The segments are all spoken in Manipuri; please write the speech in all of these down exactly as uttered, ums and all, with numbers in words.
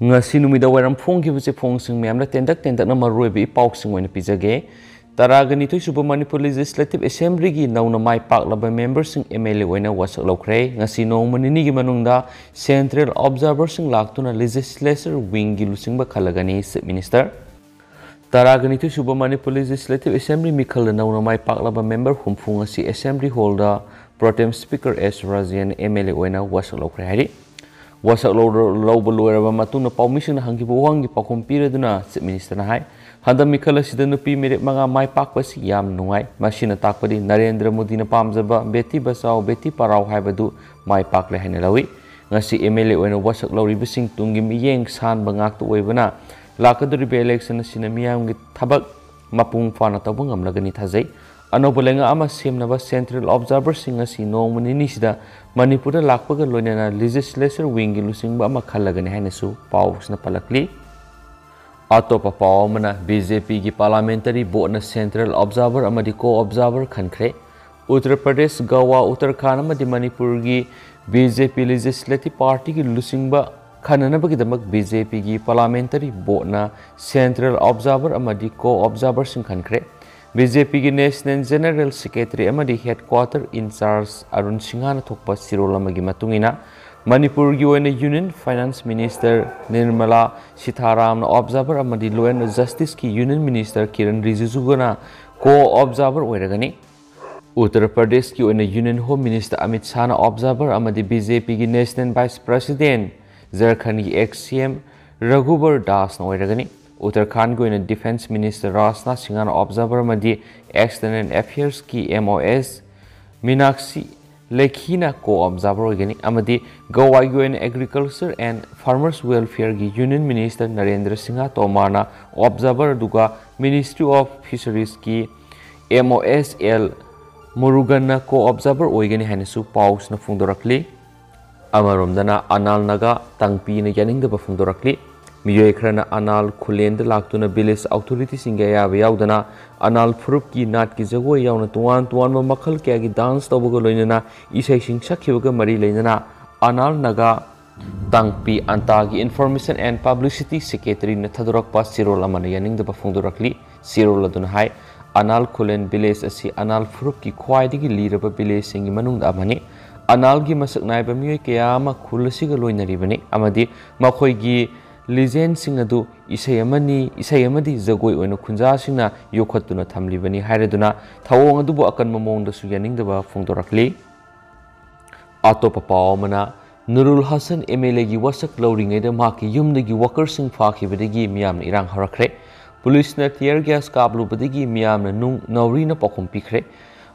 ꯉꯁꯤ ꯅꯨꯃꯤꯗꯥꯡ ꯋꯥꯏꯔꯝ ꯐꯣꯡꯈꯤꯕ ꯆꯦꯐꯣꯡꯁꯤꯡ ꯃꯌꯥꯝꯗ ꯇꯦꯟꯇꯛ ꯇꯦꯟꯇꯛꯅ ꯃꯔꯨꯑꯣꯏꯕ ꯏꯄꯥꯎꯁꯤꯡ ꯑꯣꯏꯅ ꯄꯤꯖꯒꯦ꯫ ꯇꯔꯥꯒ ꯅꯤꯊꯣꯏ ꯁꯨꯕ ꯃꯅꯤꯄꯨꯔ Legislative Assemblyꯒꯤ ꯅꯧꯅ ꯃꯥꯏ ꯄꯥꯛꯂꯕ memberꯁꯤꯡ MLA ꯑꯣꯏꯅ ꯋꯥꯁꯛ ꯂꯧꯈ꯭ꯔꯦ꯫ ꯉꯁꯤ ꯅꯣꯡꯃ ꯅꯤꯅꯤꯒꯤ ꯃꯅꯨꯡꯗ Central Observerꯁꯤꯡ ꯂꯥꯛꯇꯨꯅ Legislature Wingꯒꯤ ꯂꯨꯆꯤꯡꯕ ꯈꯜꯂꯒꯅꯤ Chief Minister꯫ ꯇꯔꯥꯒ ꯅꯤꯊꯣꯏ ꯁꯨꯕ ꯃꯅꯤꯄꯨꯔ Legislative Assembly ꯃꯤꯈꯜꯗ ꯅꯧꯅ ꯃꯥꯏ ꯄꯥꯛꯂꯕ member ꯍꯨꯝꯐꯨ ꯉꯁꯤ Assembly Hallꯗ Pro Tem Speaker S Rajen MLA ꯑꯣꯏꯅ ꯋꯥꯁꯛ ꯂꯧꯈ꯭ꯔꯦ ꯍꯥꯏꯔꯤ꯫ ꯋꯥꯁꯛ ꯂꯧꯔ-, ꯂꯧꯕ ꯂꯣꯏꯔꯕ ꯃꯇꯨꯡꯗ ꯄꯥꯎꯃꯤꯁꯤꯡꯅ ꯍꯪꯈꯤꯕ ꯋꯥꯍꯪꯒꯤ ꯄꯥꯎꯈꯨꯝ ꯄꯤꯔꯗꯨꯅ Chief Ministerꯅ ꯍꯥꯏ, ꯍꯟꯗꯛ ꯃꯤꯈꯜ ꯑꯁꯤꯗ ꯅꯨꯄꯤ ꯃꯤꯔꯦꯞ ꯃꯉꯥ ꯃꯥꯏ ꯄꯥꯛꯄꯁꯤ ꯌꯥꯝ ꯅꯨꯡꯉꯥꯏ꯫ ꯃꯁꯤꯅ ꯇꯥꯛꯄꯗꯤ ꯅꯔꯦꯟꯗ꯭ꯔ ꯃꯣꯗꯤꯅ ꯄꯥꯝꯖꯕ Beti Bachao Beti Padhao ꯍꯥꯏꯕꯗꯨ ꯃꯥꯏ ꯄꯥꯛꯂꯦ ꯍꯥꯏꯅ ꯂꯧꯏ꯫ ꯉꯁꯤ MLA ꯑꯣꯏꯅ ꯋꯥꯁꯛ ꯂꯧꯔꯤꯕꯁꯤꯡ ꯇꯨꯡꯒꯤ ꯃꯤꯠꯌꯦꯡ ꯁꯥꯟꯕ ꯉꯥꯛꯇ ꯑꯣꯏꯕꯅ ꯂꯥꯛꯀꯗꯧꯔꯤꯕ election ꯑꯁꯤꯅ ꯃꯤꯌꯥꯝꯒꯤ ꯊꯕꯛ ꯃꯄꯨꯡ ꯐꯥꯅ ꯇꯧꯕ ꯉꯝꯂꯒꯅꯤ ꯊꯥꯖꯩ꯫ ꯑꯅꯧꯕ ꯂꯩꯉꯥꯛ ꯑꯃ ꯁꯦꯝꯅꯕ Central Observerꯁꯤꯡ ꯑꯁꯤ ꯅꯣꯡꯃ ꯅꯤꯅꯤꯁꯤꯗ ꯃꯅꯤꯄꯨꯔꯗ ꯂꯥꯛꯄꯒ ꯂꯣꯏꯅꯅ Legislature Wingꯒꯤ ꯂꯨꯆꯤꯡꯕ ꯑꯃ ꯈꯜꯂꯒꯅꯤ ꯍꯥꯏꯅꯁꯨ ꯄꯥꯎꯁꯤꯅ ꯄꯜꯂꯛꯂꯤ꯫ ꯑꯇꯣꯞꯄ ꯄꯥꯎ ꯑꯃꯅ, BJPꯒꯤ Parliamentary Boardꯅ Central Observer ꯑꯃꯗꯤ Co-Observer ꯈꯟꯈ꯭ꯔꯦ꯫ ꯎꯠꯇꯔ ꯄ꯭ꯔꯗꯦꯁ, ꯒꯋꯥ, ꯎꯠꯇꯔꯈꯥꯟꯗ ꯑꯃꯗꯤ ꯃꯅꯤꯄꯨꯔꯒꯤ BJP Legislative Partyꯒꯤ ꯂꯨꯆꯤꯡꯕ ꯈꯟꯅꯅꯕꯒꯤꯗꯃꯛ BJPꯒꯤ Parliamentary Boardꯅ Central Observer ꯑꯃꯗꯤ Co-Observerꯁꯤꯡ ꯈꯟꯈ꯭ꯔꯦ꯫ BJPꯒꯤ National General Secretary ꯑꯃꯗꯤ Headquarter In-Charge ꯑꯔꯨꯟ ꯁꯤꯡꯍꯅ ꯊꯣꯛꯄ ꯆꯦꯔꯣꯜ ꯑꯃꯒꯤ ꯃꯇꯨꯡ ꯏꯟꯅ, ꯃꯅꯤꯄꯨꯔꯒꯤ ꯑꯣꯏꯅ Union Finance Minister Nirmala ꯁꯤꯊꯥꯔꯥꯝꯅ Observer ꯑꯃꯗꯤ Law and Justiceꯀꯤ Union Minister Kiran ꯔꯤꯖꯤꯖꯨꯒꯅ Co-Observer ꯑꯣꯏꯔꯒꯅꯤ꯫ ꯎꯠꯇꯔ ꯄ꯭ꯔꯗꯦꯁꯀꯤ ꯑꯣꯏꯅ Union Home Minister Amit ꯁꯥꯍꯅ Observer ꯑꯃꯗꯤ BJPꯒꯤ National Vice President, ꯖꯔꯈꯟꯒꯤ ex CM ꯔꯘꯨꯕꯔ ꯗꯥꯁꯅ ꯑꯣꯏꯔꯒꯅꯤ꯫ ꯎꯠꯇꯔꯈꯥꯟꯗꯒꯤ ꯑꯣꯏꯅ Defence Minister ꯔꯥꯖꯅꯥꯊ ꯁꯤꯡꯍꯅ Observer ꯑꯃꯗꯤ External Affairsꯀꯤ MOS ꯃꯤꯅꯥꯛꯁꯤ ꯂꯦꯈꯤꯅ Co-Observer ꯑꯣꯏꯒꯅꯤ ꯑꯃꯗꯤ ꯒꯋꯥꯒꯤ ꯑꯣꯏꯅ Agriculture and Farmers Welfareꯒꯤ Union Minister ꯅꯔꯦꯟꯗ꯭ꯔ ꯁꯤꯡꯍ ꯇꯣꯃꯔꯅ Observer, ꯑꯗꯨꯒ Ministry of Fisheriesꯀꯤ MOS ꯑꯦꯜ ꯃꯨꯔꯨꯒꯟꯅ Co-Observer ꯑꯣꯏꯒꯅꯤ ꯍꯥꯏꯅꯁꯨ ꯄꯥꯎꯁꯤꯅ ꯐꯣꯡꯗꯣꯔꯛꯂꯤ꯫ ꯑꯃꯔꯣꯝꯗꯅ ꯑꯅꯥꯜ ꯅꯥꯒꯥ ꯇꯪꯄꯤꯅ ꯌꯥꯅꯤꯡꯗꯕ ꯐꯣꯡꯗꯣꯔꯛꯂꯤ꯫ ꯃꯤꯑꯣꯏ ꯈꯔꯅ ꯑꯅꯥꯜ ꯈꯨꯂꯦꯟꯗ ꯂꯥꯛꯇꯨꯅ village authorityꯁꯤꯡꯒꯤ ꯑꯌꯥꯕ ꯌꯥꯎꯗꯅ ꯑꯅꯥꯜ ꯐꯨꯔꯨꯞꯀꯤ ꯅꯥꯠꯀꯤ ꯖꯒꯣꯏ ꯌꯥꯎꯅ ꯇꯣꯉꯥꯟ ꯇꯣꯉꯥꯟꯕ ꯃꯈꯜ ꯀꯌꯥꯒꯤ dance ꯇꯧꯕꯒ ꯂꯣꯏꯅꯅ ꯏꯁꯩꯁꯤꯡ ꯁꯛꯈꯤꯕꯒ ꯃꯔꯤ ꯂꯩꯅꯅ Anal Naga ꯇꯥꯡꯄꯤ ꯑꯟꯇꯥꯒꯤ Information and Publicity Secretaryꯅ ꯊꯥꯗꯣꯔꯛꯄ ꯆꯦꯔꯣꯜ ꯑꯃꯅ ꯌꯥꯅꯤꯡꯗꯕ ꯐꯣꯡꯗꯣꯔꯛꯂꯤ꯫ ꯆꯦꯔꯣꯜ ꯑꯗꯨꯅ ꯍꯥꯏ, ꯑꯅꯥꯜ ꯈꯨꯂꯦꯟ village ꯑꯁꯤ ꯑꯅꯥꯜ ꯐꯨꯔꯨꯞꯀꯤ ꯈ꯭ꯋꯥꯏꯗꯒꯤ ꯂꯤꯔꯕ villageꯁꯤꯡꯒꯤ ꯃꯅꯨꯡꯗ ꯑꯃꯅꯤ꯫ ꯑꯅꯥꯜꯒꯤ ꯃꯁꯛ ꯅꯥꯏꯕ ꯃꯤꯑꯣꯏ ꯀꯌꯥ ꯑꯃ ꯈꯨꯜ ꯑꯁꯤꯒ ꯂꯣꯏꯅꯔꯤꯕꯅꯤ ꯑꯃꯗꯤ ꯃꯈꯣꯏꯒꯤ legendꯁꯤꯡ ꯑꯗꯨ ꯏꯁꯩ ꯑꯃꯅꯤ, ꯏꯁꯩ ꯑꯃꯗꯤ ꯖꯒꯣꯏ ꯑꯣꯏꯅ ꯈꯨꯟꯖꯥꯁꯤꯡꯅ ꯌꯣꯛꯈꯠꯇꯨꯅ ꯊꯝꯂꯤꯕꯅꯤ ꯍꯥꯏꯔꯗꯨꯅ ꯊꯧꯑꯣꯡ ꯑꯗꯨꯕꯨ ꯑꯀꯟꯕ ꯃꯑꯣꯡꯗꯁꯨ ꯌꯥꯅꯤꯡꯗꯕ ꯐꯣꯡꯗꯣꯔꯛꯂꯤ꯫ ꯑꯇꯣꯞꯄ ꯄꯥꯎ ꯑꯃꯅ, ꯅꯨꯔꯨꯜ ꯍꯁꯟ MLAꯒꯤ ꯋꯥꯁꯛ ꯂꯧꯔꯤꯉꯩꯗ ꯃꯍꯥꯛꯀꯤ ꯌꯨꯝꯗꯒꯤ workerꯁꯤꯡ ꯐꯥꯈꯤꯕꯗꯒꯤ ꯃꯤꯌꯥꯝꯅ ꯏꯔꯥꯡ ꯍꯧꯔꯛꯈ꯭ꯔꯦ꯫ ꯄꯨꯂꯤꯁꯅ tear gas ꯀꯥꯞꯂꯨꯕꯗꯒꯤ ꯃꯤꯌꯥꯝꯅ ꯅꯨꯡ ꯅꯥꯎꯔꯤꯅ ꯄꯥꯎꯈꯨꯝ ꯄꯤꯈ꯭ꯔꯦ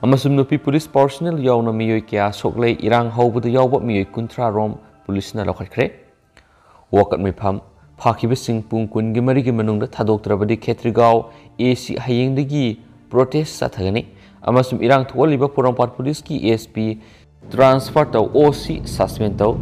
ꯑꯃꯁꯨꯡ ꯅꯨꯄꯤ ꯄꯨꯂꯤꯁ personnel ꯌꯥꯎꯅ ꯃꯤꯑꯣꯏ ꯀꯌꯥ ꯁꯣꯛꯂꯦ꯫ ꯏꯔꯥꯡ ꯍꯧꯕꯗ ꯌꯥꯎꯕ ꯃꯤꯑꯣꯏ ꯀꯨꯟꯊ꯭ꯔꯥ ꯔꯣꯝ ꯄꯨꯂꯤꯁꯅ ꯂꯧꯈꯠꯈ꯭ꯔꯦ꯫ ꯋꯥꯀꯠ ꯃꯤꯐꯝ, ꯐꯥꯈꯤꯕꯁꯤꯡ ꯄꯨꯡ ꯀꯨꯟꯒꯤ ꯃꯔꯤꯒꯤ ꯃꯅꯨꯡꯗ ꯊꯥꯗꯣꯛꯇ꯭ꯔꯕꯗꯤ ꯈꯦꯇ꯭ꯔꯤꯒꯥꯎ AC ꯍꯌꯦꯡꯗꯒꯤ protest ꯆꯠꯊꯒꯅꯤ ꯑꯃꯁꯨꯡ ꯏꯔꯥꯡ ꯊꯣꯛꯍꯜꯂꯤꯕ ꯄꯣꯔꯣꯝꯄꯥꯠ ꯄꯨꯂꯤꯁꯀꯤ SP transfer ꯇꯧ, OC suspend ꯇꯧ꯫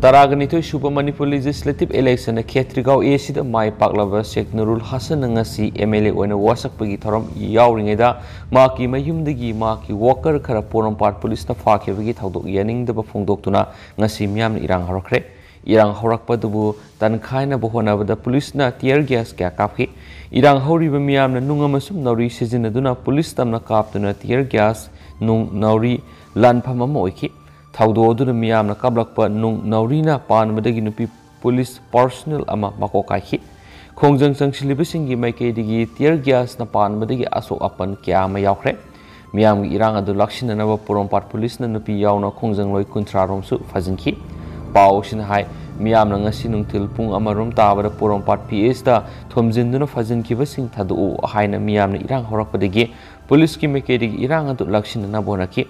ꯇꯔꯥꯒ ꯅꯤꯊꯣꯏ ꯁꯨꯕ ꯃꯅꯤꯄꯨꯔ legislative electionꯗ ꯈꯦꯇ꯭ꯔꯤꯒꯥꯎ ACꯗ ꯃꯥꯏ ꯄꯥꯛꯂꯕ ꯁꯦꯈ ꯅꯨꯔꯨꯜ ꯍꯁꯟꯅ ꯉꯁꯤ MLA ꯑꯣꯏꯅ ꯋꯥꯁꯛꯄꯒꯤ ꯊꯧꯔꯝ ꯌꯥꯎꯔꯤꯉꯩꯗ ꯃꯍꯥꯛꯀꯤ ꯃꯌꯨꯝꯗꯒꯤ ꯃꯍꯥꯛꯀꯤ worker ꯈꯔ ꯄꯣꯔꯣꯝꯄꯥꯠ ꯄꯨꯂꯤꯁꯅ ꯐꯥꯈꯤꯕꯒꯤ ꯊꯧꯗꯣꯛ ꯌꯥꯅꯤꯡꯗꯕ ꯐꯣꯡꯗꯣꯛꯇꯨꯅ ꯉꯁꯤ ꯃꯤꯌꯥꯝꯅ ꯏꯔꯥꯡ ꯍꯧꯔꯛꯈ꯭ꯔꯦ꯫ ꯏꯔꯥꯡ ꯍꯧꯔꯛꯄꯗꯨꯕꯨ ꯇꯟꯈꯥꯏꯅꯕ ꯍꯣꯠꯅꯕꯗ ꯄꯨꯂꯤꯁꯅ tear gas ꯀꯌꯥ ꯀꯥꯞꯈꯤ꯫ ꯏꯔꯥꯡ ꯍꯧꯔꯤꯕ ꯃꯤꯌꯥꯝꯅ ꯅꯨꯡ ꯑꯃꯁꯨꯡ ꯅꯥꯎꯔꯤ ꯁꯤꯖꯤꯟꯅꯗꯨꯅ ꯄꯨꯂꯤꯁ ꯇꯝꯅ ꯀꯥꯞꯇꯨꯅ tear gas, ꯅꯨꯡ, ꯅꯥꯎꯔꯤ ꯂꯥꯟꯐꯝ ꯑꯃ ꯑꯣꯏꯈꯤ꯫ ꯊꯧꯗꯣꯛ ꯑꯗꯨꯗ ꯃꯤꯌꯥꯝꯅ ꯀꯥꯞꯂꯛꯄ ꯅꯨꯡ ꯅꯥꯎꯔꯤꯅ ꯄꯥꯟꯕꯗꯒꯤ ꯅꯨꯄꯤ ꯄꯨꯂꯤꯁ personnel ꯑꯃ ꯃꯀꯣꯛ ꯀꯥꯏꯈꯤ꯫ ꯈꯣꯡꯖꯪ ꯆꯪꯁꯤꯜꯂꯤꯕꯁꯤꯡꯒꯤ ꯃꯥꯏꯀꯩꯗꯒꯤ tear gasꯅ ꯄꯥꯟꯕꯗꯒꯤ ꯑꯁꯣꯛ ꯑꯄꯟ ꯀꯌꯥ ꯑꯃ ꯌꯥꯎꯈ꯭ꯔꯦ꯫ ꯃꯤꯌꯥꯝꯒꯤ ꯏꯔꯥꯡ ꯑꯗꯨ ꯂꯥꯛꯁꯤꯟꯅꯅꯕ ꯄꯣꯔꯣꯝꯄꯥꯠ ꯄꯨꯂꯤꯁꯅ ꯅꯨꯄꯤ ꯌꯥꯎꯅ ꯈꯣꯡꯖꯪꯂꯣꯏ ꯀꯨꯟꯊ꯭ꯔꯥ ꯔꯣꯝꯁꯨ ꯐꯥꯖꯤꯟꯈꯤ꯫ ꯄꯥꯎꯁꯤꯅ ꯍꯥꯏ, ꯃꯤꯌꯥꯝꯅ ꯉꯁꯤ ꯅꯨꯡꯊꯤꯜ ꯄꯨꯡ ꯑꯃ ꯔꯣꯝ ꯇꯥꯕꯗ ꯄꯣꯔꯣꯝꯄꯥꯠ PHꯗ ꯊꯣꯝꯖꯤꯟꯗꯨꯅ ꯐꯥꯖꯤꯟꯈꯤꯕꯁꯤꯡ ꯊꯥꯗꯣꯛꯎ ꯍꯥꯏꯅ ꯃꯤꯌꯥꯝꯅ ꯏꯔꯥꯡ ꯍꯧꯔꯛꯄꯗꯒꯤ ꯄꯨꯂꯤꯁꯀꯤ ꯃꯥꯏꯀꯩꯗꯒꯤ ꯏꯔꯥꯡ ꯑꯗꯨ ꯂꯥꯛꯁꯤꯟꯅꯅꯕ ꯍꯣꯠꯅꯈꯤ꯫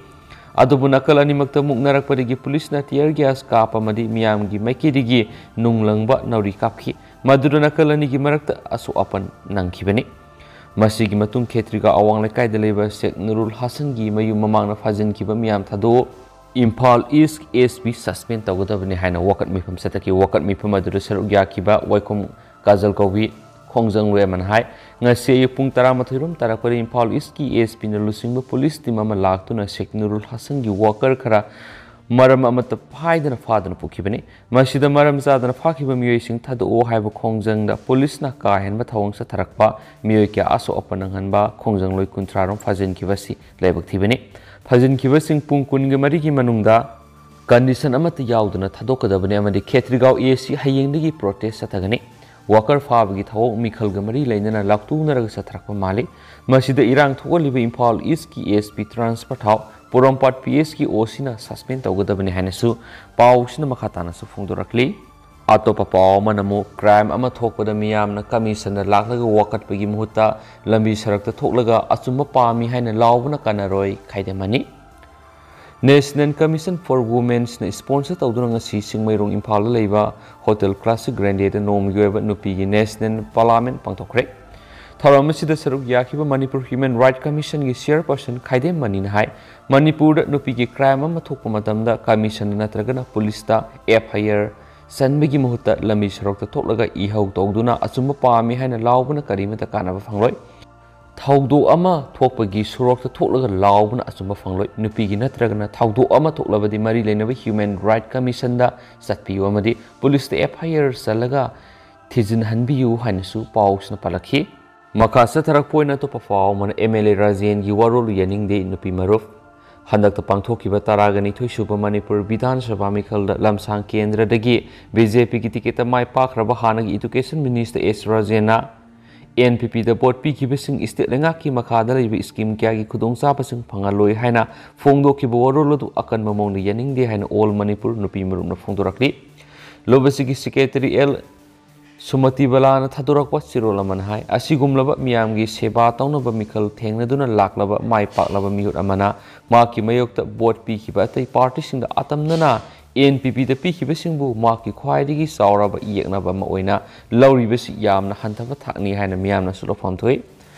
ꯑꯗꯨꯕꯨ ꯅꯥꯀꯜ ꯑꯅꯤꯃꯛꯇ ꯃꯨꯛꯅꯔꯛꯄꯗꯒꯤ ꯄꯨꯂꯤꯁꯅ tear gas ꯀꯥꯞꯄ ꯑꯃꯗꯤ ꯃꯤꯌꯥꯝꯒꯤ ꯃꯥꯏꯀꯩꯗꯒꯤ ꯅꯨꯡ ꯂꯪꯕ ꯅꯥꯎꯔꯤ ꯀꯥꯞꯈꯤ꯫ ꯃꯗꯨꯗ ꯅꯥꯀꯜ ꯑꯅꯤꯒꯤ ꯃꯔꯛꯇ ꯑꯁꯣꯛ ꯑꯄꯟ ꯅꯪꯈꯤꯕꯅꯤ꯫ ꯃꯁꯤꯒꯤ ꯃꯇꯨꯡ ꯈꯦꯇ꯭ꯔꯤꯒꯥꯎ ꯑꯋꯥꯡ ꯂꯩꯀꯥꯏꯗ ꯂꯩꯕ ꯁꯦꯈ ꯅꯨꯔꯨꯜ ꯍꯁꯟꯒꯤ ꯃꯌꯨꯝ ꯃꯃꯥꯡꯗ ꯐꯥꯖꯤꯟꯈꯤꯕ ꯃꯤꯌꯥꯝ ꯊꯥꯗꯣꯛꯎ, ꯏꯝꯐꯥꯜ East SP suspend ꯇꯧꯒꯗꯕꯅꯤ ꯍꯥꯏꯅ ꯋꯥꯀꯠ ꯃꯤꯐꯝ ꯆꯠꯊꯈꯤ꯫ ꯋꯥꯀꯠ ꯃꯤꯐꯝ ꯑꯗꯨꯗ ꯁꯔꯨꯛ ꯌꯥꯈꯤꯕ ꯋꯥꯏꯈꯣꯝ ꯀꯥꯖꯜ ꯀꯧꯕꯤ ꯈꯣꯡꯖꯪꯂꯣꯏ ꯑꯃꯅ ꯍꯥꯏ, ꯉꯁꯤ ꯑꯌꯨꯛ ꯄꯨꯡ ꯇꯔꯥꯃꯥꯊꯣꯏ ꯔꯣꯝ ꯇꯥꯔꯛꯄꯗ ꯏꯝꯐꯥꯜ Eastꯀꯤ ASPꯅ ꯂꯨꯆꯤꯡꯕ ꯄꯨꯂꯤꯁ team ꯑꯃ ꯂꯥꯛꯇꯨꯅ ꯁꯦꯈ ꯅꯨꯔꯨꯜ ꯍꯁꯟꯒꯤ worker ꯈꯔ ꯃꯔꯝ ꯑꯃꯠꯇ ꯍꯥꯏꯗꯅ ꯐꯥꯗꯨꯅ ꯄꯨꯈꯤꯕꯅꯤ꯫ ꯃꯁꯤꯗ ꯃꯔꯝ ꯆꯥꯗꯅ ꯐꯥꯈꯤꯕ ꯃꯤꯑꯣꯏꯁꯤꯡ ꯊꯥꯗꯣꯛꯑꯣ ꯍꯥꯏꯕ ꯈꯣꯡꯖꯪꯗ ꯄꯨꯂꯤꯁꯅ ꯀꯥ ꯍꯦꯟꯕ ꯊꯧꯑꯣꯡ ꯆꯠꯊꯔꯛꯄ, ꯃꯤꯑꯣꯏ ꯀꯌꯥ ꯑꯁꯣꯛ ꯑꯄꯟ ꯅꯪꯍꯟꯕ, ꯈꯣꯡꯖꯪꯂꯣꯏ ꯀꯨꯟꯊ꯭ꯔꯥ ꯔꯣꯝ ꯐꯥꯖꯤꯟꯈꯤꯕ ꯑꯁꯤ ꯂꯥꯏꯕꯛ ꯊꯤꯕꯅꯤ꯫ ꯐꯥꯖꯤꯟꯈꯤꯕꯁꯤꯡ ꯄꯨꯡ ꯀꯨꯟꯒ ꯃꯔꯤꯒꯤ ꯃꯅꯨꯡꯗ condition ꯑꯃꯠꯇ ꯌꯥꯎꯗꯅ ꯊꯥꯗꯣꯛꯀꯗꯕꯅꯤ ꯑꯃꯗꯤ ꯈꯦꯇ꯭ꯔꯤꯒꯥꯎ A C ꯍꯌꯦꯡꯗꯒꯤ protest ꯆꯠꯊꯒꯅꯤ꯫ Worker ꯐꯥꯕꯒꯤ ꯊꯧꯑꯣꯡ ꯃꯤꯈꯜꯒ ꯃꯔꯤ ꯂꯩꯅꯅ ꯂꯥꯎꯊꯣꯛꯅꯔꯒ ꯆꯠꯊꯔꯛꯄ ꯃꯥꯜꯂꯤ꯫ ꯃꯁꯤꯗ ꯏꯔꯥꯡ ꯊꯣꯛꯍꯜꯂꯤꯕ ꯏꯝꯐꯥꯜ East ꯀꯤ S P transfer ꯊꯥꯎ ꯄꯣꯔꯣꯝꯄꯥꯠ P S ꯀꯤ O C ꯅ suspend ꯇꯧꯒꯗꯕꯅꯤ ꯍꯥꯏꯅꯁꯨ ꯄꯥꯎꯁꯤꯅ ꯃꯈꯥ ꯇꯥꯅꯁꯨ ꯐꯣꯡꯗꯣꯔꯛꯂꯤ꯫ ꯑꯇꯣꯞꯄ ꯄꯥꯎ ꯑꯃꯅ ꯑꯃꯨꯛ crime ꯑꯃ ꯊꯣꯛꯄꯗ ꯃꯤꯌꯥꯝꯅ commission ꯗ ꯂꯥꯛꯂꯒ ꯋꯥꯀꯠꯄꯒꯤ ꯃꯍꯨꯠꯇ ꯂꯝꯕꯤ ꯁꯔꯛꯇ ꯊꯣꯛꯂꯒ ꯑꯆꯨꯝꯕ ꯄꯥꯝꯃꯤ ꯍꯥꯏꯅ ꯂꯥꯎꯕꯅ ꯀꯥꯟꯅꯔꯣꯏ ꯈꯥꯏꯗꯦꯝꯃꯅꯤ꯫ National Commission for Women's ꯅ sponsor ꯇꯧꯗꯨꯅ ꯉꯁꯤ ꯆꯤꯡꯃꯩꯔꯣꯡ ꯏꯝꯐꯥꯜꯗ ꯂꯩꯕ Hotel Classic Grande ꯗ ꯅꯣꯡꯃꯒꯤ ꯑꯣꯏꯕ ꯅꯨꯄꯤꯒꯤ National Parliament ꯄꯥꯡꯊꯣꯛꯈ꯭ꯔꯦ꯫ ꯊꯧꯔꯝ ꯑꯁꯤꯗ ꯁꯔꯨꯛ ꯌꯥꯈꯤꯕ ꯃꯅꯤꯄꯨꯔ Human Right Commission ꯒꯤ chairperson ꯈꯥꯏꯗꯦꯝ ꯃꯅꯤꯅ ꯍꯥꯏ, ꯃꯅꯤꯄꯨꯔꯗ ꯅꯨꯄꯤꯒꯤ crime ꯑꯃ ꯊꯣꯛꯄ ꯃꯇꯝꯗ commission ꯅꯠꯇ꯭ꯔꯒꯅ ꯄꯨꯂꯤꯁꯇ F I R ꯆꯟꯕꯒꯤ ꯃꯍꯨꯠꯇ ꯂꯝꯕꯤ ꯁꯣꯔꯣꯛꯇ ꯊꯣꯛꯂꯒ ꯏꯍꯧ ꯇꯧꯗꯨꯅ ꯑꯆꯨꯝꯕ ꯄꯥꯝꯃꯤ ꯍꯥꯏꯅ ꯂꯥꯎꯕꯅ ꯀꯔꯤꯃꯠꯇ ꯀꯥꯟꯅꯕ ꯐꯪꯂꯣꯏ꯫ ꯊꯧꯗꯣꯛ ꯑꯃ ꯊꯣꯛꯄꯒꯤ ꯁꯣꯔꯣꯛꯇ ꯊꯣꯛꯂꯒ ꯂꯥꯎꯕꯅ ꯑꯆꯨꯝꯕ ꯐꯪꯂꯣꯏ꯫ ꯅꯨꯄꯤꯒꯤ ꯅꯠꯇ꯭ꯔꯒꯅ ꯊꯧꯗꯣꯛ ꯑꯃ ꯊꯣꯛꯂꯕꯗꯤ ꯃꯔꯤ ꯂꯩꯅꯕ Human Right Commission ꯗ ꯆꯠꯄꯤꯌꯨ ꯑꯃꯗꯤ ꯄꯨꯂꯤꯁꯇ F I R ꯆꯜꯂꯒ ꯊꯤꯖꯤꯟꯍꯟꯕꯤꯌꯨ ꯍꯥꯏꯅꯁꯨ ꯄꯥꯎꯁꯤꯅ ꯄꯜꯂꯛꯈꯤ꯫ ꯃꯈꯥ ꯆꯠꯊꯔꯛꯄ ꯑꯣꯏꯅ ꯑꯇꯣꯞꯄ ꯄꯥꯎ ꯑꯃꯅ M L A ꯔꯥꯖꯦꯟꯒꯤ ꯋꯥꯔꯣꯜ ꯌꯥꯅꯤꯡꯗꯦ ꯅꯨꯄꯤ ꯃꯔꯨꯞ꯫ ꯍꯟꯗꯛꯇ ꯄꯥꯡꯊꯣꯛꯈꯤꯕ ꯇꯔꯥꯒ ꯅꯤꯊꯣꯏ ꯁꯨꯕ ꯃꯅꯤꯄꯨꯔ ꯕꯤꯙꯥꯟ ꯁꯚꯥ ꯃꯤꯈꯜꯗ ꯂꯝꯁꯥꯡ ꯀꯦꯟꯗ꯭ꯔꯗꯒꯤ B J P ꯒꯤ ticket ꯇ ꯃꯥꯏ ꯄꯥꯛꯈ꯭ꯔꯕ ꯍꯥꯟꯅꯒꯤ Education Minister S ꯔꯥꯖꯦꯟꯅ N P P ꯗ vote ꯄꯤꯈꯤꯕꯁꯤꯡ state ꯂꯩꯉꯥꯛꯀꯤ ꯃꯈꯥꯗ ꯂꯩꯕ scheme ꯀꯌꯥꯒꯤ ꯈꯨꯗꯣꯡꯆꯥꯕꯁꯤꯡ ꯐꯪꯍꯜꯂꯣꯏ ꯍꯥꯏꯅ ꯐꯣꯡꯗꯣꯛꯈꯤꯕ ꯋꯥꯔꯣꯜ ꯑꯗꯨ ꯑꯀꯟꯕ ꯃꯑꯣꯡꯗ ꯌꯥꯅꯤꯡꯗꯦ ꯍꯥꯏꯅ All Manipur ꯅꯨꯄꯤ ꯃꯔꯨꯞꯅ ꯐꯣꯡꯗꯣꯔꯛꯂꯤ꯫ ꯂꯨꯞ ꯑꯁꯤꯒꯤ secretary L ꯁꯨꯃꯇꯤ ꯕꯂꯥꯅ ꯊꯥꯗꯣꯔꯛꯄ ꯆꯦꯔꯣꯜ ꯑꯃꯅ ꯍꯥꯏ, ꯑꯁꯤꯒꯨꯝꯂꯕ ꯃꯤꯌꯥꯝꯒꯤ ꯁꯦꯕꯥ ꯇꯧꯅꯕ ꯃꯤꯈꯜ ꯊꯦꯡꯅꯗꯨꯅ ꯂꯥꯛꯂꯕ ꯃꯥꯏ ꯄꯥꯛꯂꯕ ꯃꯤꯍꯨꯠ ꯑꯃꯅ ꯃꯍꯥꯛꯀꯤ ꯃꯥꯌꯣꯛꯇ vote ꯄꯤꯈꯤꯕ ꯑꯇꯩ party ꯁꯤꯡꯗ ꯑꯇꯝꯅꯅ N P P ꯗ ꯄꯤꯈꯤꯕꯁꯤꯡꯕꯨ ꯃꯍꯥꯛꯀꯤ ꯈ꯭ꯋꯥꯏꯗꯒꯤ ꯆꯥꯎꯔꯕ ꯌꯦꯛꯅꯕ ꯑꯃ ꯑꯣꯏꯅ ꯂꯧꯔꯤꯕꯁꯤ ꯌꯥꯝꯅ ꯍꯟꯊꯕ ꯊꯥꯛꯅꯤ ꯍꯥꯏꯅ ꯃꯤꯌꯥꯝꯅꯁꯨ ꯂꯧꯐꯝ ꯊꯣꯛꯏ꯫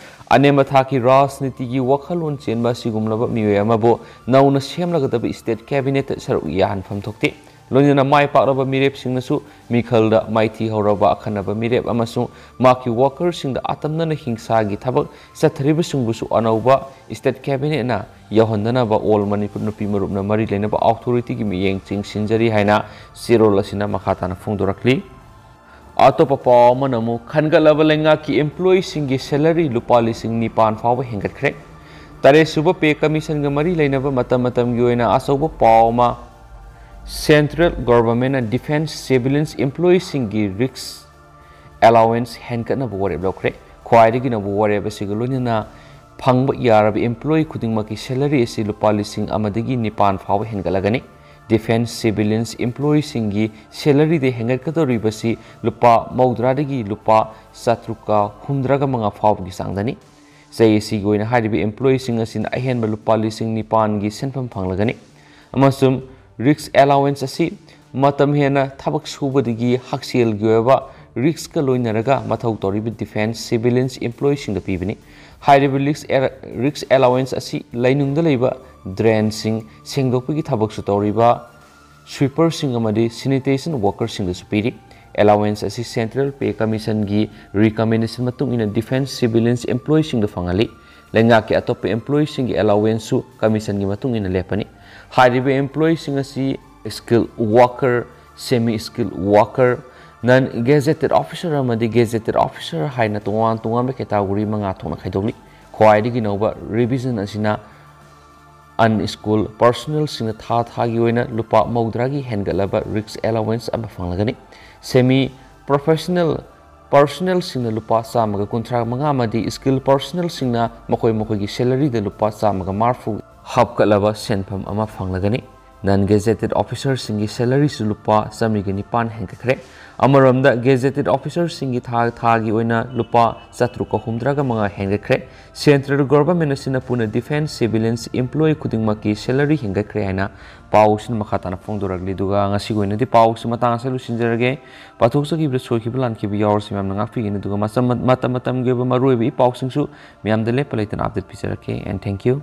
ꯑꯅꯦꯝꯕ ꯊꯥꯛꯀꯤ ꯔꯥꯖꯅꯤꯇꯤꯒꯤ ꯋꯥꯈꯜꯂꯣꯟ ꯆꯦꯟꯕ ꯑꯁꯤꯒꯨꯝꯂꯕ ꯃꯤꯑꯣꯏ ꯑꯃꯕꯨ ꯅꯧꯅ ꯁꯦꯝꯂꯒꯗꯕ state cabinet ꯇ ꯁꯔꯨꯛ ꯌꯥꯍꯟꯐꯝ ꯊꯣꯛꯇꯦ꯫ ꯂꯣꯏꯅꯅ ꯃꯥꯏ ꯄꯥꯛꯂꯕ ꯃꯤꯔꯦꯞꯁꯤꯡꯅꯁꯨ ꯃꯤꯈꯜꯗ ꯃꯥꯏꯊꯤ ꯍꯧꯔꯕ ꯑꯈꯟꯅꯕ ꯃꯤꯔꯦꯞ ꯑꯃꯁꯨꯡ ꯃꯍꯥꯛꯀꯤ ꯋꯥꯀꯔꯁꯤꯡꯗ ꯑꯇꯝꯅꯅ ꯍꯤꯡꯁꯥꯒꯤ ꯊꯕꯛ ꯆꯠꯊꯔꯤꯕꯁꯤꯡꯕꯨꯁꯨ ꯑꯅꯧꯕ ꯁ꯭ꯇꯦꯠ ꯀꯦꯕꯤꯅꯦꯠꯅ ꯌꯧꯍꯟꯗꯅꯕ ꯑꯣꯜ ꯃꯅꯤꯄꯨꯔ ꯅꯨꯄꯤ ꯃꯔꯨꯞꯅ ꯃꯔꯤ ꯂꯩꯅꯕ ꯑꯣꯊꯣꯔꯤꯇꯤꯒꯤ ꯃꯤꯠꯌꯦꯡ ꯆꯤꯡꯁꯤꯟꯖꯔꯤ ꯍꯥꯏꯅ ꯆꯦꯔꯣꯜ ꯑꯁꯤꯅ ꯃꯈꯥ ꯇꯥꯅ ꯐꯣꯡꯗꯣꯔꯛꯂꯤ꯫ ꯑꯇꯣꯞꯄ ꯄꯥꯎ ꯑꯃꯅ ꯑꯃꯨꯛ ꯈꯟꯒꯠꯂꯕ ꯂꯩꯉꯥꯛꯀꯤ ꯏꯝꯄ꯭ꯂꯣꯌꯤꯁꯤꯡꯒꯤ ꯁꯦꯂꯔꯤ ꯂꯨꯄꯥ ꯂꯤꯁꯤꯡ ꯅꯤꯄꯥꯟ ꯐꯥꯎꯕ ꯍꯦꯟꯒꯠꯈ꯭ꯔꯦ꯫ ꯇꯔꯦꯠꯁꯨꯕ ꯄꯦ ꯀꯃꯤꯁꯟꯒ ꯃꯔꯤ ꯂꯩꯅꯕ ꯃꯇꯝ ꯃꯇꯝꯒꯤ ꯑꯣꯏꯅ ꯑꯆꯧꯕ ꯄꯥꯎ ꯑꯃ, ꯁꯦꯟꯇ꯭ꯔꯦꯜ ꯒꯣꯚꯔꯟꯃꯦꯟꯠꯅ ꯗꯤꯐꯦꯟꯁ ꯁꯤꯚꯤꯂꯤꯌꯟꯁ ꯏꯝꯄ꯭ꯂꯣꯌꯤꯁꯤꯡꯒꯤ ꯔꯤꯁꯛ ꯑꯦꯂꯥꯋꯦꯟꯁ ꯍꯦꯟꯒꯠꯅꯕ ꯋꯥꯔꯦꯞ ꯂꯧꯈ꯭ꯔꯦ꯫ ꯈ꯭ꯋꯥꯏꯗꯒꯤ ꯅꯧꯕ ꯋꯥꯔꯦꯞ ꯑꯁꯤꯒ ꯂꯣꯏꯅꯅ ꯐꯪꯕ ꯌꯥꯔꯕ ꯏꯝꯄ꯭ꯂꯣꯌꯤ ꯈꯨꯗꯤꯡꯃꯛꯀꯤ ꯁꯦꯂꯔꯤ ꯑꯁꯤ ꯂꯨꯄꯥ ꯂꯤꯁꯤꯡ ꯑꯃꯗꯒꯤ ꯅꯤꯄꯥꯟ ꯐꯥꯎꯕ ꯍꯦꯟꯒꯠꯂꯒꯅꯤ꯫ ꯗꯤꯐꯦꯟꯁ ꯁꯤꯚꯤꯂꯤꯌꯟꯁ ꯏꯝꯄ꯭ꯂꯣꯌꯤꯁꯤꯡꯒꯤ ꯁꯦꯂꯔꯤꯗ ꯍꯦꯟꯒꯠꯀꯗꯧꯔꯤꯕꯁꯤ ꯂꯨꯄꯥ ꯃꯧꯗ꯭ꯔꯥꯗꯒꯤ ꯂꯨꯄꯥ ꯆꯥꯇ꯭ꯔꯨꯛꯀ ꯍꯨꯝꯗ꯭ꯔꯥꯒ ꯃꯉꯥ ꯐꯥꯎꯕꯒꯤ ꯆꯥꯡꯗꯅꯤ꯫ ꯆꯍꯤ ꯑꯁꯤꯒꯤ ꯑꯣꯏꯅ ꯍꯥꯏꯔꯤꯕ ꯏꯝꯄ꯭ꯂꯣꯌꯤꯁꯤꯡ ꯑꯁꯤꯅ ꯑꯍꯦꯟꯕ ꯂꯨꯄꯥ ꯂꯤꯁꯤꯡ ꯅꯤꯄꯥꯟꯒꯤ ꯁꯦꯟꯐꯝ ꯐꯪꯂꯒꯅꯤ꯫ ꯑꯃꯁꯨꯡ ꯔꯤꯁꯛ ꯑꯦꯂꯥꯋꯦꯟꯁ ꯑꯁꯤ ꯃꯇꯝ ꯍꯦꯟꯅ ꯊꯕꯛ ꯁꯨꯕꯗꯒꯤ ꯍꯛꯁꯦꯜꯒꯤ ꯑꯣꯏꯕ ꯔꯤꯁꯛꯀ ꯂꯣꯏꯅꯔꯒ ꯃꯊꯧ ꯇꯧꯔꯤꯕ ꯗꯤꯐꯦꯟꯁ ꯁꯤꯚꯤꯂꯤꯌꯟꯁ ꯏꯝꯄ꯭ꯂꯣꯌꯤꯁꯤꯡꯗ ꯄꯤꯕꯅꯤ꯫ ꯍꯥꯏꯔꯤꯕ ꯔꯤꯁꯛ ꯑꯦ-, ꯔꯤꯁꯛ ꯑꯦꯂꯥꯋꯦꯟꯁ ꯑꯁꯤ ꯂꯩꯅꯨꯡꯗ ꯂꯩꯕ ꯗ꯭ꯔꯦꯟꯁꯤꯡ ꯁꯦꯡꯗꯣꯛꯄꯒꯤ ꯊꯕꯛꯁꯨ ꯇꯧꯔꯤꯕ ꯁ꯭ꯋꯤꯄꯔꯁꯤꯡ ꯑꯃꯗꯤ ꯁꯦꯅꯤꯇꯦꯁꯟ ꯋꯥꯀꯔꯁꯤꯡꯗꯁꯨ ꯄꯤꯔꯤ꯫ ꯑꯦꯂꯥꯋꯦꯟꯁ ꯑꯁꯤ ꯁꯦꯟꯇ꯭ꯔꯦꯜ ꯄꯦ ꯀꯃꯤꯁꯟꯒꯤ ꯔꯤꯀꯃꯦꯟꯗꯦꯁꯟ ꯃꯇꯨꯡ ꯏꯟꯅ ꯗꯤꯐꯦꯟꯁ ꯁꯤꯚꯤꯂꯤꯌꯟꯁ ꯏꯝꯄ꯭ꯂꯣꯌꯤꯁꯤꯡꯗ ꯐꯪꯍꯜꯂꯤ꯫ ꯂꯩꯉꯥꯛꯀꯤ ꯑꯇꯣꯞꯄ ꯏꯝꯄ꯭ꯂꯣꯌꯤꯁꯤꯡꯒꯤ ꯑꯦꯂꯥꯋꯦꯟꯁꯁꯨ ꯀꯃꯤꯁꯟꯒꯤ ꯃꯇꯨꯡ ꯏꯟꯅ ꯂꯦꯞꯄꯅꯤ꯫ ꯍꯥꯏꯔꯤꯕ ꯏꯝꯄ꯭ꯂꯣꯌꯤꯁꯤꯡ ꯑꯁꯤ skill worker, semi skill worker, non gazetted officer ꯑꯃꯗꯤ ꯒꯦꯖꯦꯇꯦꯠ ꯑꯣꯐꯤꯁꯔ ꯍꯥꯏꯅ ꯇꯣꯉꯥꯟ ꯇꯣꯉꯥꯟꯕ ꯀꯦꯇꯥꯒꯣꯔꯤ ꯃꯉꯥ ꯊꯣꯛꯅ ꯈꯥꯏꯗꯣꯛꯂꯤ꯫ ꯈ꯭ꯋꯥꯏꯗꯒꯤ ꯅꯧꯕ ꯔꯤꯚꯤꯖꯟ ꯑꯁꯤꯅ ꯑꯟꯁ꯭ꯀꯤꯜ ꯄꯔꯁꯣꯅꯦꯜꯁꯤꯡꯅ ꯊꯥ ꯊꯥꯒꯤ ꯑꯣꯏꯅ ꯂꯨꯄꯥ ꯃꯧꯗ꯭ꯔꯥꯒꯤ ꯍꯦꯟꯒꯠꯂꯕ ꯔꯤꯁꯛ ꯑꯦꯂꯥꯋꯦꯟꯁ ꯑꯃ ꯐꯪꯂꯒꯅꯤ꯫ ꯁꯦꯃꯤ ꯄ꯭ꯔꯣꯐꯦꯁꯅꯦꯜ ꯄꯔꯁꯣꯅꯦꯜꯁꯤꯡꯅ ꯂꯨꯄꯥ ꯆꯥꯝꯃꯒ ꯀꯨꯟꯊ꯭ꯔꯥ ꯃꯉꯥ ꯑꯃꯗꯤ ꯁ꯭ꯀꯤꯜ ꯄꯔꯁꯣꯅꯦꯜꯁꯤꯡꯅ ꯃꯈꯣꯏ ꯃꯈꯣꯏꯒꯤ ꯁꯦꯂꯔꯤꯗ ꯂꯨꯄꯥ ꯆꯥꯝꯃꯒ ꯃꯔꯤꯐꯨ ꯍꯥꯞꯀꯠꯂꯕ ꯁꯦꯟꯐꯝ ꯑꯃ ꯐꯪꯂꯒꯅꯤ꯫ ꯅꯟ ꯒꯦꯖꯦꯇꯦꯠ ꯑꯣꯐꯤꯁꯔꯁꯤꯡꯒꯤ ꯁꯦꯂꯔꯤꯁꯨ ꯂꯨꯄꯥ ꯆꯥꯃꯔꯤꯒ ꯅꯤꯄꯥꯟ ꯍꯦꯟꯒꯠꯈ꯭ꯔꯦ꯫ ꯑꯃꯔꯣꯝꯗ ꯒꯦꯖꯦꯇꯦꯠ ꯑꯣꯐꯤꯁꯔꯁꯤꯡꯒꯤ ꯊꯥ ꯊꯥꯒꯤ ꯑꯣꯏꯅ ꯂꯨꯄꯥ ꯆꯥꯇ꯭ꯔꯨꯛꯀ ꯍꯨꯝꯗ꯭ꯔꯥꯒ ꯃꯉꯥ ꯍꯦꯟꯒꯠꯈ꯭ꯔꯦ꯫ ꯁꯦꯟꯇ꯭ꯔꯦꯜ ꯒꯣꯚꯔꯟꯃꯦꯟꯠ ꯑꯁꯤꯅ ꯄꯨꯟꯅ ꯗꯤꯐꯦꯟꯁ ꯁꯤꯚꯤꯂꯤꯌꯟꯁ ꯏꯝꯄ꯭ꯂꯣꯌꯤ ꯈꯨꯗꯤꯡꯃꯛꯀꯤ ꯁꯦꯂꯔꯤ ꯍꯦꯟꯒꯠꯈ꯭ꯔꯦ ꯍꯥꯏꯅ ꯄꯥꯎ ꯑꯁꯤꯅ ꯃꯈꯥ ꯇꯥꯅ ꯐꯣꯡꯗꯣꯔꯛꯂꯤ꯫ ꯑꯗꯨꯒ ꯉꯁꯤꯒꯤ ꯑꯣꯏꯅꯗꯤ ꯄꯥꯎ ꯑꯁꯤ ꯃꯇꯥꯡ ꯑꯁꯤꯗ ꯂꯣꯏꯁꯤꯟꯖꯔꯒꯦ꯫ ꯄꯥꯊꯣꯛꯆꯈꯤꯕꯗ ꯁꯣꯏꯈꯤꯕ ꯂꯥꯟꯈꯤꯕ ꯌꯥꯎꯔꯁꯨ ꯃꯌꯥꯝꯅ ꯉꯥꯛꯄꯤꯒꯅꯤ꯫ ꯑꯗꯨꯒ ꯃꯇꯝ ꯃꯇꯝ ꯃꯇꯝꯒꯤ ꯑꯣꯏꯕ ꯃꯔꯨꯑꯣꯏꯕ ꯏ ꯄꯥꯎꯁꯤꯡꯁꯨ ꯃꯌꯥꯝꯗ ꯂꯦꯞꯄ ꯂꯩꯇꯅ ꯑꯞꯗꯦꯠ ꯄꯤꯖꯔꯛꯀꯦ꯫ And thank you.